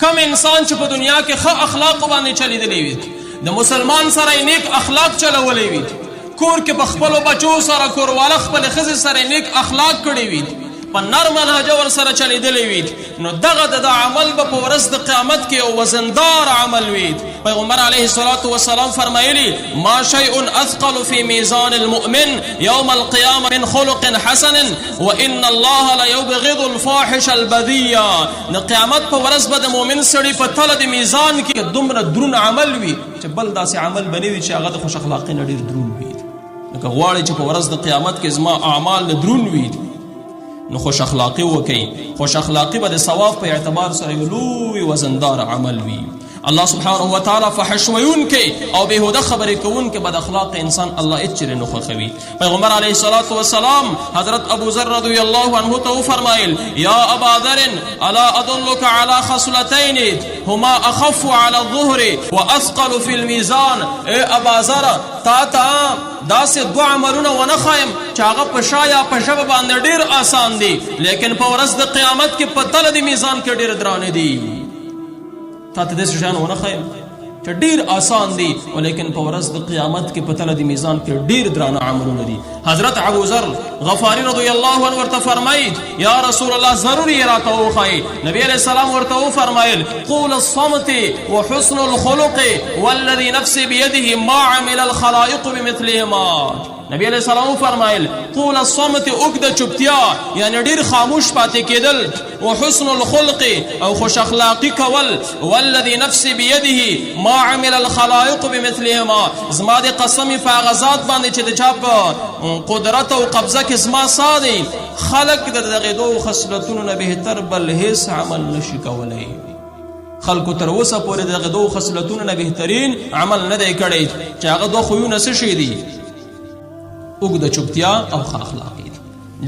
کم انسان چې په دنیا کې ښه اخلاق باندې چلیدلی وي، د مسلمان سره یې نیک اخلاق چلولی وي، کور کې په خپلو بچو سره، کورواله خپلې ښځې سره نیک اخلاق کړي وي، په نرمه لهجه ورسره چلیدلی وي، نو دغه د عمل به په ورځ د قیامت کې یو وزندار عمل وي. پیغمبر علیه الصلاة والسلام فرمایلی: ما شیء اثقل فی میزان المؤمن یوم القیامة من خلق حسن وان الله لا یبغض الفاحش البذیء. د قیامت په ورځ به د مؤمن سړي په تله د میزان کې دومره درون عمل وي چې بل داسې عمل به نه وي چې هغه د خوش اخلاقۍ نه ډېر درون وي. نو که غواړئ چې په ورځ د قیامت کې زما اعمال نه درون وي، نو خوش اخلاقي وکړئ. خوش اخلاقي به د ثواب په اعتبار سره یو لوی وزندار عمل وي. الله سبحانه وتعالی فحش ویونکی او بېهوده خبرې کوونکی، بد اخلاق انسان الله هېڅ چېرې نه خوښوي. پیغمبر علیه الصلاة والسلام حضرت ابو ذر رضی الله عنه ته وفرمایل: یا ابا ذر، الا ادلک علی خصلتین هما اخف على الظهر واثقل في الميزان؟ ای ابا ذر، تا ته داسې دوه عملونه ونه ښایم چې هغه په شا یا په ژبه باندې ډېر آسان دي، لیکن په ورځ د قیامت کې په تله د میزان کې ډېر درانه دي؟ تا ته داسې شیان ونه ښایم چې ډیر آسان دي، ولیکن په ورځ د قیامت کې په تله د میزان کې ډیر درانه عملونه دي؟ حضرت ابو ذر غفاری رضی الله عنه ورته فرمایي: یا رسول الله، ضرور یې راته وښایي. نبی علیہ السلام ورته وفرمایل: قول الصمت وحسن الخلق، والذي نفسي بيده ما عمل الخلائق بمثلهما. نبی علیہ السلام فرمایل: طول الصمت، اوږده چوپتیا، یعنی ډیر خاموش پاتې کېدل، وحسن الخلق، او خوش اخلاقی کول، والذي نفسي بيده ما عمل الخلائق بمثلهما، زما د قسم په هغه ذات باندې چې د چا په قدرت او قبضه کې زما ساه دی، خلق د دغه دوو خصلتونو نه بهتر بل هیڅ عمل نشي کولی. خلکو تر اوسه پورې دغه دوو خصلتونو نه بهترین عمل نه دی کړی، چې هغه دوه خویونه څه شی دي؟ اوږده چوپتیا او ښه اخلاقي.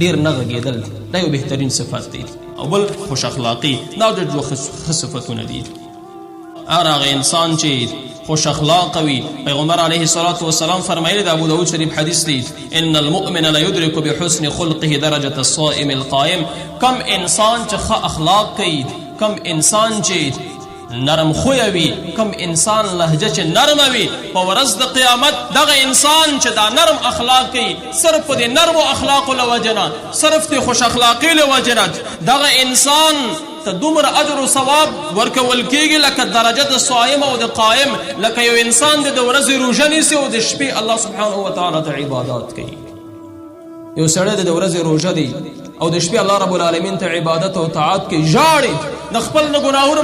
ډیر نه غږېدل دا یو بهترین صفت دی، او بل خوش اخلاقي، دا ډېر دوه ښه صفتونه دي. هر هغه انسان چې خوش اخلاق وي، پیغمبر علیه الصلاة والسلام فرمایلی، د ابو داود شریف حدیث دی: ان المؤمن لا يدرك بحسن خلقه درجة الصائم القائم. کم انسان چې ښه اخلاق کوي، کم انسان چې نرم خویه وي، کم انسان لهجه چې نرمه وي، په ورځ د قیامت دغه انسان چې دا نرم اخلاق کوي، صرف په دې نرمو اخلاقو له وجې نه، صرف د خوش اخلاقۍ له وجې نه، دغه انسان ته دومره اجر او ثواب ورکول کیږي لکه درجه د صایم او د قائم، لکه یو انسان د ورځې روژه نیسي او د شپې الله سبحانه وتعالی ته عبادت کوي. یو سړی د ورځې روژه دی او د شپې الله رب العالمین ته عبادت او طاعت کوي، ژاړي د خپل ګناهونو.